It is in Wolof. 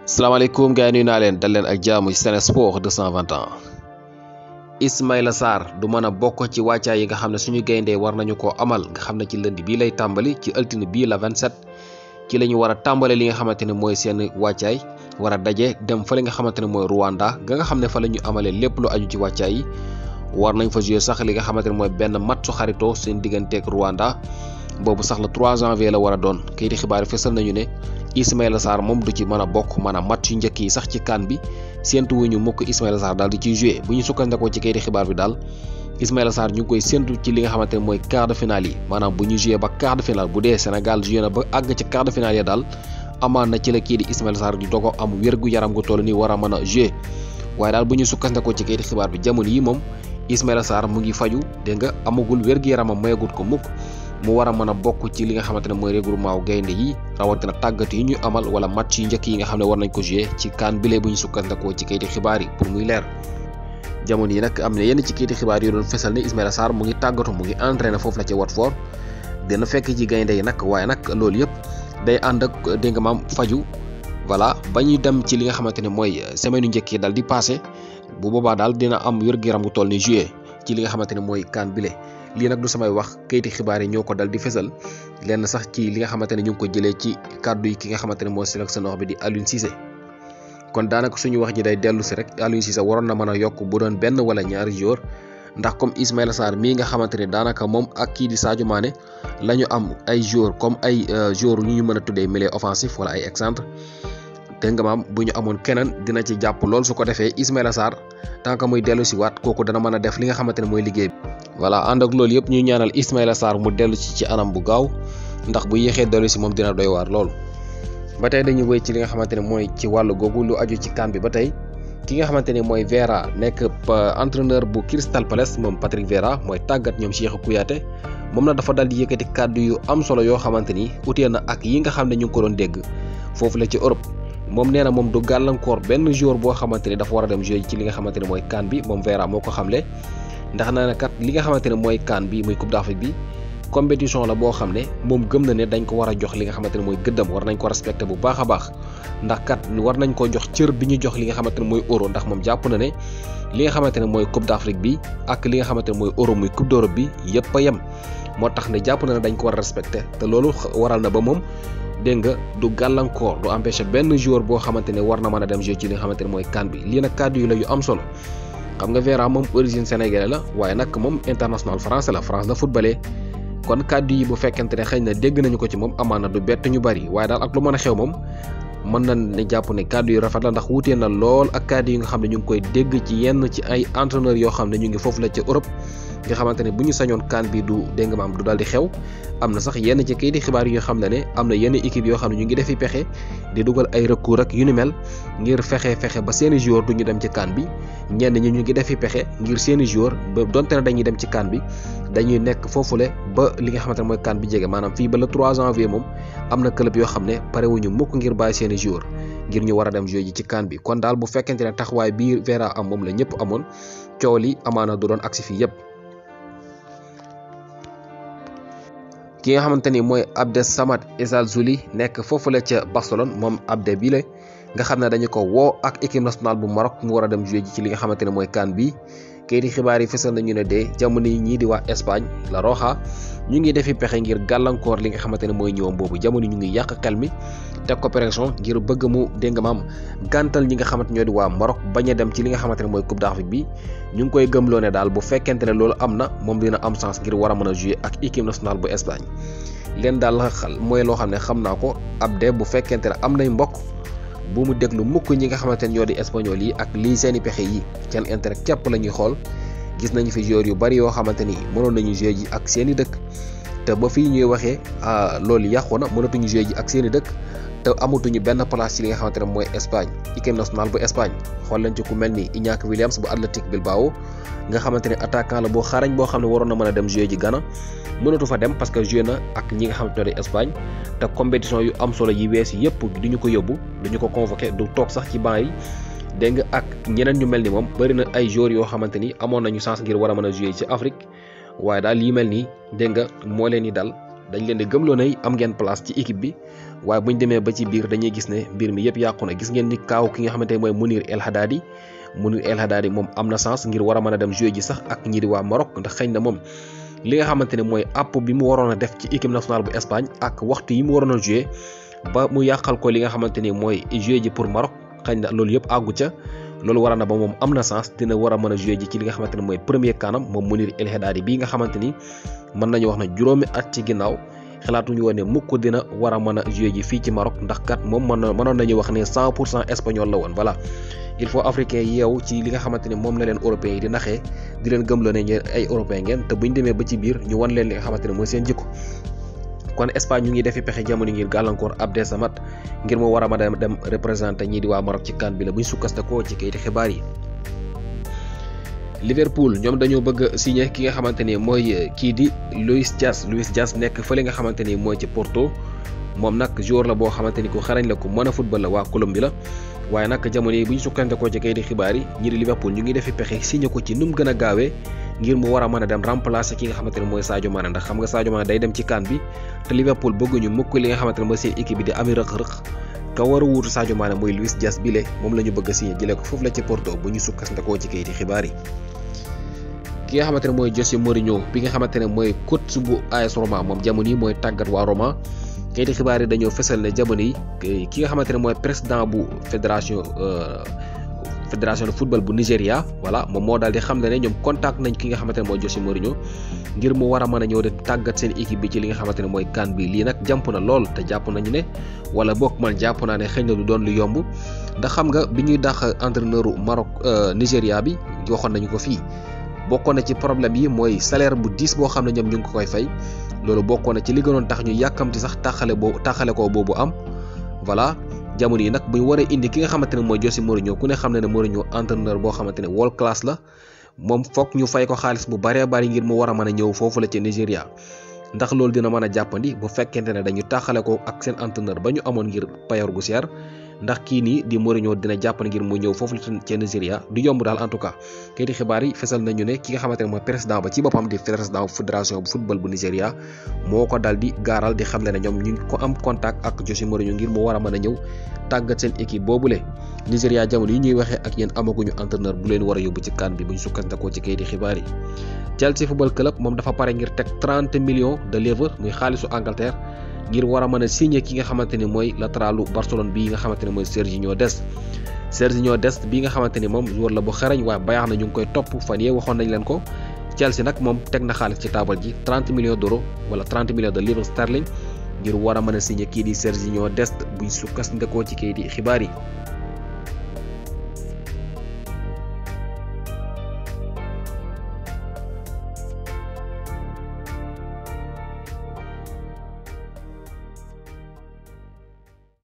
salaamaaleykum gars yi nuyu naa leen dal leen ak jaamu ci Sen Sport 221. Ismaïla Sarr du mën a bokk ci wàccaay yi nga xam ne suñu gayndee war nañu koo amal nga xam ne ci lënd bii lay tàmbali ci altine bii la 27 ci la ñu war a tàmbale li nga xamante ne mooy seen wàccaay war a daje dem fa li nga xamante ne mooy Rwanda nga xam ne fa la ñu amalee lépp lu aju ci wàccaay yi war nañ fa jouer sax li nga xamante ne mooy benn match su xaritoo seen digganteeg Rwanda boobu sax le 3 janvier la war a doon kayiti xibaar yi fësal nañu ne Ismaïla Sarr moom du ci mën a bokk maanaam match yu njëkk yi sax ci CAN bi séntu wuñu mukk Ismaïla Sarr daal di ciy joué bu ñu sukkandikoo ci kayiti xibaar bi daal Ismaïla Sarr ñu ngi koy séntu ci li nga xamante ne mooy quart de finale yi maanaam bu ñu joué ba quart de finale bu dee Sénégal joué na ba àgg ci quart de finale ya daal amaan na ci la kii di Ismaïla Sarr di dogo am wérgu yaram gu toll nii war a mën a joué waaye daal bu ñu sukkandikoo ci kayiti xibaar bi jamono yi moom Ismaïla Sarr mu ngi faju dégg nga amagul wérgu yaramam mayagut ko mukk mu war a mën a bokk ci li nga xamante ne mooy regroupement wu gaynde yi rawatina tàggat yi ñu amal wala match yu njëkk yi nga xam ne war nañ ko jouer ci CAN bile bu ñu sukkandikoo ci kayiti xibaar yi pour muy leer jamono yi nag am na yenn ci kayiti xibaar yi doon fesal ne Ismaïla Sarr mu ngi tàggatu mu ngi entraîné foofu la ca Watford dina fekk ci gaynde yi nag waaye nag loolu yëpp day ànd ak dégg nga maam faju voilà ba ñuy dem ci li nga xamante ne mooy semaine yu njëkk yi daal di passé bu boobaa daal dina am wér-gu-yaram gu toll ni jouer ci li nga xamante ne mooy CAN bile lii nag du samay wax kayiti xibaar yi ñoo ko dal di fesal lenn sax ci li nga xamante ne ñu ngi ko jëlee ci kàddu yi ki nga xamante ne mooy sélectionneur bi di Aliou Cissé kon daanaka suñu wax ji day dellu si rek Aliou Cissé waroon na mën a yokk bu doon benn wala ñaari joueur ndax comme Ismaïla Sarr mii nga xamante ne daanaka moom ak kii di Sadio Mané la ñu am ay joueur comme ay joueur ñu mën a tuddee milieu offensif wala ay excentre dégg nga maam bu ñu amoon keneen dina ci jàpp lool su ko defee Ismaïla Sarr tant que muy dellu si waat kooku dana mën a def li nga xamante ne mooy liggéey bi voilà ànd ak loolu yëpp ñuy ñaanal Ismaïla Sarr mu dellu ci anam bu gaaw ndax bu yéexee dellu si moom dina doy waar loolu ba tey dañuy wéy ci li nga xamante ne mooy ci wàllu googu lu aju ci CAN bi ba tey ki nga xamante ne mooy Vieira nekk entraîneur bu Crystal Palace moom Patrick Vieira mooy tàggat ñoom Cheikhou Kouyaté moom na dafa dal di yëkkati kàddu yu am solo yoo xamante ni utee na ak yi nga xam ne ñu ngi ko doon dégg foofu la ci Europe moom nee na moom du gàllankoor benn joueur boo xamante ni dafa war a dem jouer ci li nga xamante ne mooy CAN bi moom Vieira moo ko xamle ndax naa ne kat li nga xamante ne mooy CAN bi muy Coupe d'Afrique bi compétition la boo xam ne moom gëm na ne dañ ko war a jox li nga xamante ne mooy gëddam war nañ ko respecté bu baax a baax ndax kat war nañ ko jox cër bi ñu jox li nga xamante ne mooy euro ndax moom jàpp na ne li nga xamante ne mooy Coupe d'Afrique bi ak li nga xamante ne mooy euro muy Coupe d'Europe bi yëpp a yem moo tax ne jàpp na ne dañ ko war a respecté te loolu waral na ba moom dégg nga du gàllankoor du empêché benn joueur boo xamante ne war na mën a dem jouer ci li nga xamante ne mooy CAN bi lii nag kàddu yi la yu am solo xam nga Vieira moom origine sénégalais la waaye nag moom international français la France la footballé kon kàddu yi bu fekkente ne xëy na dégg nañu ko ci moom amaana du bett ñu bari waaye daal ak lu mën a xew moom mën na ne jàpp ne kàddu yu rafet la ndax wutee na lool ak kàddu yi nga xam ne ñu ngi koy dégg ci yenn ci ay entraîneurs yoo xam ne ñu ngi foofu la ci Europe nga xamante ne bu ñu sañoon CAN bi du dégg nga maam du daal di xew am na sax yenn ci kayiti xibaar yi nga xam ne am na yenn équipe yoo xam ne ñu ngi defi pexe di dugal ay recours ak yu ni mel ngir fexe ba seeni joueur du ñu dem ci CAN bi ñenn ñi ñu ngi defi pexe ngir seeni joueur ba donte ne dañuy dem ci CAN bi dañuy nekk foofule ba li nga xamante ne mooy CAN bi jege maanaam fii ba le 3 janvier moom am na club yoo xam ne pare wuñu mukk ngir bàyyi seeni joueur ngir ñu war a dem jouer ji ci CAN bi kon daal bu fekkente ne taxawaay bii Vieira am moom la ñëpp amoon coow li amaana du doon agsi fii yëpp ki nga xamante ni mooy Abdessamad Ezzalzouli nekk foofu la ca Barcelone moom Abde bi la nga xam ne dañu ko woo ak équipe nationale bu Maroc mu war a dem jouer ji ci li nga xamante ne mooy CAN bi kayiti xibaar yi fësal nañu ne de jamono yi ñii di waa Espagne La Roja ñu ngi defi pexe ngir gàllankoor li nga xamante ne mooy ñëwam boobu jamono ñu ngi yàq xel mi teg ko pression ngir bëgg mu dégg nga maam gàntal ñi nga xamante ñoo di waa Maroc bañ a dem ci li nga xamante ne mooy Coupe d'Afrique bi ñu ngi koy gëmloo ne daal bu fekkente ne loolu am na moom dina am chance ngir war a mën a jouer ak équipe nationale bu Espagne leen daal mooy loo xam ne xam naa ko Abde bu fekkente ne am nay mbokk bu mu déglu mukk ñi nga xamante ne ñoo di espagnol yi ak lii seeni pexe yi seen intérêt képp la ñuy xool gis nañu fi joueurs yu bari yoo xamante ni mënoon nañu jouer ji ak seeni dëkk te ba fii ñuy waxee loolu yàqu na mënatuñu jouer ji ak seeni dëkk te amatuñu benn place ci li nga xamante ne mooy Espagne équipe nationale bu Espagne xool leen ci ku mel ni Iñaki Williams bu Athletic Bilbao nga xamante ne attaquant la boo xarañ boo xam ne waroon na mën a dem jouer ji Ghana mënatu fa dem parce que joué na ak ñi nga xamante ne di Espagne te compétition yu am solo yi wees yëpp du ñu ko yóbbu du ñu ko convoqué du toog sax ci banc yi dégg nga ak ñeneen ñu mel ni moom bëri na ay joueurs yoo xamante ni amoon nañu chance ngir war a mën a jouer ci Afrique waaye daal yi mel nii dégg nga moo leen di dal dañ leen di gëmloo ne am ngeen place ci équipe bi waaye buñ demee ba ci biir dañuy gis ne mbir mi yëpp yàqu na. gis ngeen ni kaaw ki nga xamante ne mooy Mounir El Haddadi moom am na chance ngir war a mën a dem jouer ji sax ak ñi di waa Maroc, ndax xëy na moom li nga xamante ne mooy app bi mu waroon a def ci équipe nationale bu Espagne ak waxtu yi mu waroon a jouer ba mu yàqal ko li nga xamante ni mooy jouer ji pour Maroc, xëy na loolu yëpp àggu ca. loolu waral na ba moom am na chance dina war a mën a jouer ji ci li nga xamante ne mooy premier kanam moom Mounir El Haddadi bii nga xamante ni mën nañu wax na juróomi at ci ginnaaw xalaatuñu woon ne mukk dina war a mën a jouer ji fii ci Maroc, ndax kat moom mënoon nañu wax ne 100% espagnol la woon. voilà, il faut africain yeewu ci li nga xamante ni moom la leen européens yi di naxee, di leen gëmloo ne ñeen ay européen ngeen, te buñ demee ba ci biir ñu wan leen li nga xamante ne mooy seen jikko. kon Espagne ñu ngi defi pexe jamono ngir gàllankoor Abdel Samad ngir mu war a mën a dem représenté ñii di waa Maroc ci CAN bi la buñ sukkandikoo ci kayiti xibaar yi. Liverpool ñoom dañoo bëgg a signé ki nga xamante ni mooy kii di Luis Diaz nekk fële nga xamante ni mooy ci Porto. moom nag joueur la boo xamante ni ku xarañ la ku mën a football la waa Colombie la, waaye nag jamono yi bu ñu sukkandikoo ci kayiti xibaar yi ñii di Liverpool ñu ngi defi pexe signé ko ci nu mu gën a gaawee ngir mu war a mën a dem remplacer ki nga xamante ne mooy Sadio Mané, ndax xam nga Sadio Mané day dem ci CAN bi te Liverpool bëgguñu mukk li nga xamante ne mooy seen équipe bi di ami rëq-rëq. ka war a wuutu Sadio Mané mooy Luis Diaz bile moom la ñu bëgg a signé jëlee ko foofu la ci Porto bu ñu sukkandikoo ci kayiti xibaar yi. ki nga xamante ne mooy José Mourinho bi nga xamante ne mooy coach bu AS Roma moom jamono yi mooy tàggat waa Roma. kayiti xibaar yi dañoo fesal ne jamono yi ki nga xamante ne mooy président bu fédération de football bu Nigéria, voilà moom moo daal di xam ne ñoom contact nañ ki nga xamante ne mooy José Mourinho ngir mu war a mën a ñëw de tàggat seen équipe bi ci li nga xamante ne mooy CAN bi. lii nag jàmp na lool te jàpp nañu ne wala bokk man jàpp naa ne xëy na du doon lu yomb, ndax xam nga bi ñuy dàq entraîneur Maroc Nigéria bi waxoon nañu ko fii. bokkoon na ci problème yi mooy salaire bu diis boo xam ne ñoom ñu ngi ko koy fay, loolu bokkoon na ci li gënoon tax ñu yàkkamti sax taxale ko boobu am. voilà jamono yi nag bu ñu waree indi ki nga xamante ne mooy José Mourinho ku ne xam ne ne Mourinho entraîneur boo xamante ne world class la, moom foog ñu fay ko xaalis bu baree bari ngir mu war a mën a ñëw foofu la ci Nigéria. ndax loolu dina mën a jàppandi bu fekkente ne dañu taxale ko ak seen entraîneur ba ñu amoon ngir payor gu seer, ndax kii nii di Mourinho dina jàpp ngir mu ñëw foofu la ca Nigéria du yomb daal. en tout cas kayiti xibaar yi fesal nañu ne ki nga xamante ne mooy président ba ci boppam di président fédération bu football bu Nigéria moo ko daal di gaaral di xamle ne ñoom ñu ngi ko am contact ak José Mourinho ngir mu war a mën a ñëw tàggat seen équipe boobule. Nigéria jamono yi ñuy waxee ak yéen amaguñu entraîneur bu leen war a yóbbu ci CAN bi bu ñu sukkandikoo ci kayiti xibaar yi. Chelsea football club moom dafa pare ngir teg 30 millions de livres muy xaalisu Angleterre ngir war a mën a signé ki nga xamante ni mooy latéralu Barcelone bii nga xamante ne mooy Serginho Dest bii nga xamante ni moom joueur la bu xarañ waaye Bayern na ñu ngi koy topp fan yee waxoon nañ leen ko. Chelsea nag moom teg na xaalis ci taabal ji 30 millions d'euros wala 30 millions de livres sterling ngir war a mën a signé kii di Serginho Dest buñ sukkandikoo ci kayiti xibaar yi.